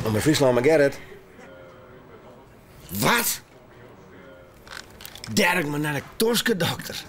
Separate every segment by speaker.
Speaker 1: Omrop Fryslân mei Gerrit. Wat? Derek moat nei de toskedokter.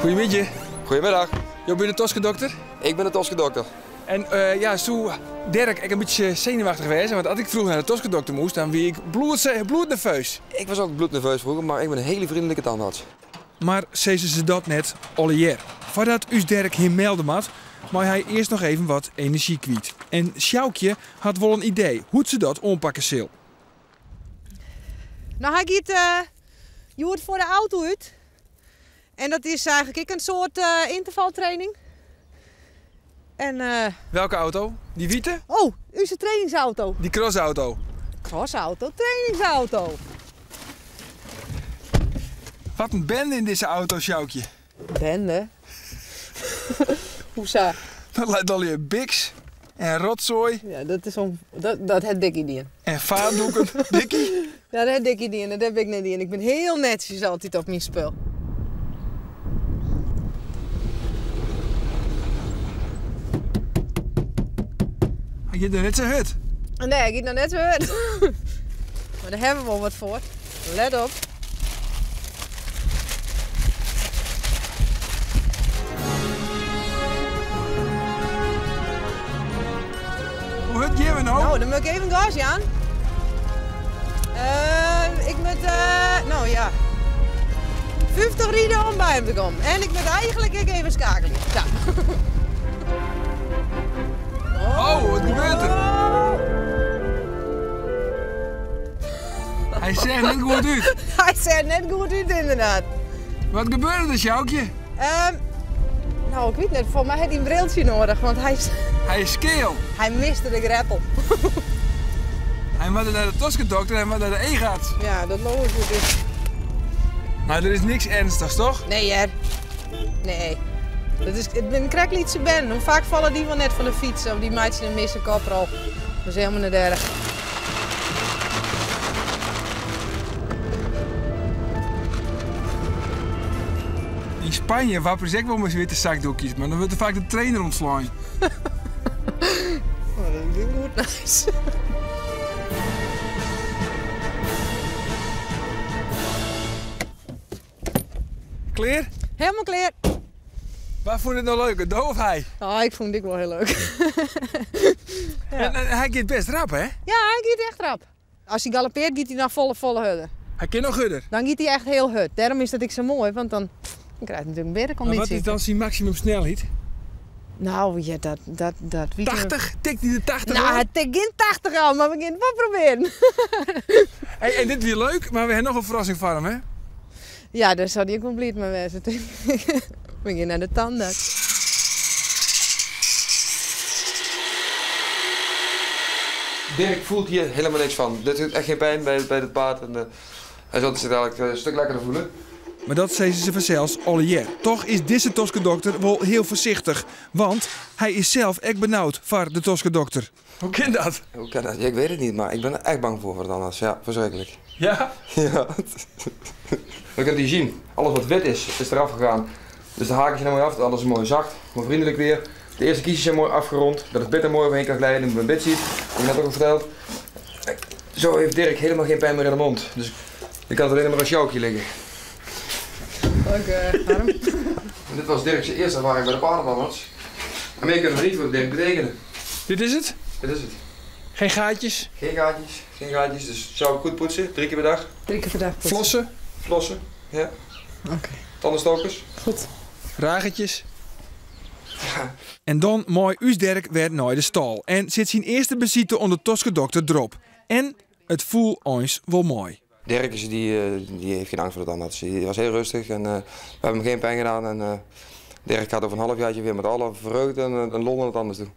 Speaker 2: Goeiemiddei.
Speaker 3: Goedemiddag.
Speaker 2: Jo binne de toskedokter?
Speaker 3: Ik ben de toskedokter.
Speaker 2: En uh, ja, soe Dirk ek in bytsje senuwachtich wêze? Want as ik froeger nei de toskedokter moast, dan wie ik bloed, bloednerveus.
Speaker 3: Ik was ook bloednerveus vroeger, maar ik ben een hele vriendelijke tandarts.
Speaker 2: Mar sizze se dat net allegear? Foardat ús Dirk him melde moat, mei hy earst noch even wat enerzjy kwyt. En Sjoukje hat wol in idee hoe't se dat oanpakke sil.
Speaker 4: No, hy giet hjoed foar de auto út. En dat is eigentlik ek in soart yntervaltraining. En,
Speaker 2: Welke auto? Dy wite?
Speaker 4: Oh, ús trainingsauto.
Speaker 2: Dy crossauto?
Speaker 4: Crossauto, trainingsauto.
Speaker 2: Wat in bende yn dizze auto, Sjoukje.
Speaker 4: Bende? Hoesa?
Speaker 2: Dat leit allegear biks en rotsoai.
Speaker 4: Ja, dat is om, dat, dat hat Dikkie dien.
Speaker 2: En vaatdoeken. Dikkie?
Speaker 4: Ja, dat hat Dikkie dien. Dat heb ik net dien. Ik bin hiel netsjes altyd op myn spul.
Speaker 2: Hy giet noch net sa hurd.
Speaker 4: Nee, hy giet noch net sa hurd. Mar dêr hawwe we wol wat foar. Let op.
Speaker 2: Hoe hurd gean we no?
Speaker 4: No, dan moat ik even gas jaan. Uh, ik moat, uh, no ja, 50 ride om by him te kommen. En ik moat eigentlik ek even skeakelje. Sa.
Speaker 2: Oh, wat gebeurt der? Hy seach net goed út.
Speaker 4: Hy seach net goed út, ynderdaad.
Speaker 2: Wat gebeurde der, Sjoukje?
Speaker 4: No, ik wit net. Folgens my hat hy in briltsje nedich, want hy is...
Speaker 2: Hy is skeal.
Speaker 4: Hy miste de greppel.
Speaker 2: Hy moat nei de toskedokter, hy moat nei de eacharts.
Speaker 4: Ja, dat leau ik goed is.
Speaker 2: Mar der is niks ernstichs, toch?
Speaker 4: Nee hear. Nee. Dat is, it binne krekt lytse bern. Hoe faak falle dy wol net fan de fyts of dy meitsje in misse koprol. Dat is helemaal net erch.
Speaker 2: Yn Spanje wapperje se ek wol mei witte sakdoekjes, mar dan wurdt der faak de trainer ûntslein.
Speaker 4: Oh, dat is gjin goed nijs.
Speaker 2: Klear?
Speaker 4: Helemaal klear.
Speaker 2: Wa fûn it no leuker, do of hy?
Speaker 4: Oh, ik fûn it ek wol hiel leuk.
Speaker 2: Ja. En hy giet bêst rap, hè?
Speaker 4: Ja, hy giet echt rap. As hy galoppearret, giet hy noch folle, folle hurder.
Speaker 2: Hy kin noch hurder?
Speaker 4: Dan giet hy echt hiel hurd. Dêrom is dat ek sa moai, want dan krijst natuerlik in bettere
Speaker 2: Mar wat
Speaker 4: kondysje.
Speaker 2: is dan syn maksimumsnelheid?
Speaker 4: No, ja, dat, dat, dat wit ik
Speaker 2: 80? Tikt hy de 80
Speaker 4: No,
Speaker 2: oan?
Speaker 4: hy tikt gjin 80 oan, mar we gean it wol probearjen.
Speaker 2: Hey, en dit wie leuk, mar we ha noch in ferrassing foar him, hè?
Speaker 4: Ja, dêr sil hy ek wol bliid mei wêze, tink ik. We gean nei de tandarts.
Speaker 3: Dirk voelt hier helemaal niks van. Dit doet echt geen pijn bij het paard. En hij zal zich dadelijk een stuk lekkerder voelen.
Speaker 2: Mar dat sizze se fansels allegear. Toch is dizze toskedokter wol hiel foarsichtich. Want hy is sels ek benaud foar de toskedokter. Hoe kin dat?
Speaker 3: Hoe kan dat? Ja, ik weet het niet, maar ik ben er echt bang voor voor de tandarts. Ja, verschrikkelijk.
Speaker 2: Ja?
Speaker 3: Ja. We kunnen hier zien. Alles wat wit is, is eraf gegaan. Dus de haakjes zijn er mooi af, alles is mooi zacht, mooi vriendelijk weer. De eerste kiesjes zijn mooi afgerond, dat het bit er mooi overheen kan glijden, mijn bit ziet. Heb ik net ook al verteld. Zo heeft Dirk helemaal geen pijn meer in de mond. Dus je kan het alleen maar een sjoukje liggen.
Speaker 4: Oké, Harm.
Speaker 3: En dit was Dirk's eerste ervaring bij de paardentandarts. En meer kunnen we niet voor Dirk betekenen.
Speaker 2: Dit is het?
Speaker 3: Dit is het.
Speaker 2: Geen gaatjes?
Speaker 3: Geen gaatjes, geen gaatjes. Dus zou ik goed poetsen, 3 keer per dag.
Speaker 4: 3 keer per dag poetsen.
Speaker 2: Flossen?
Speaker 3: Flossen, ja.
Speaker 4: Oké.
Speaker 3: Tandenstokers.
Speaker 4: Goed.
Speaker 2: Ragetjes.
Speaker 3: Ja.
Speaker 2: En dan mei ús Dirk wer nei de stâl. En sit syn earste besite oan de toskedokter derop. En it foel eins wol mei.
Speaker 3: Dirk is, die heeft geen angst voor de tandarts. Die was heel rustig en we hebben hem geen pijn gedaan. En Dirk gaat over een halfjaartje weer met alle vreugde en lol naar de tandarts toe.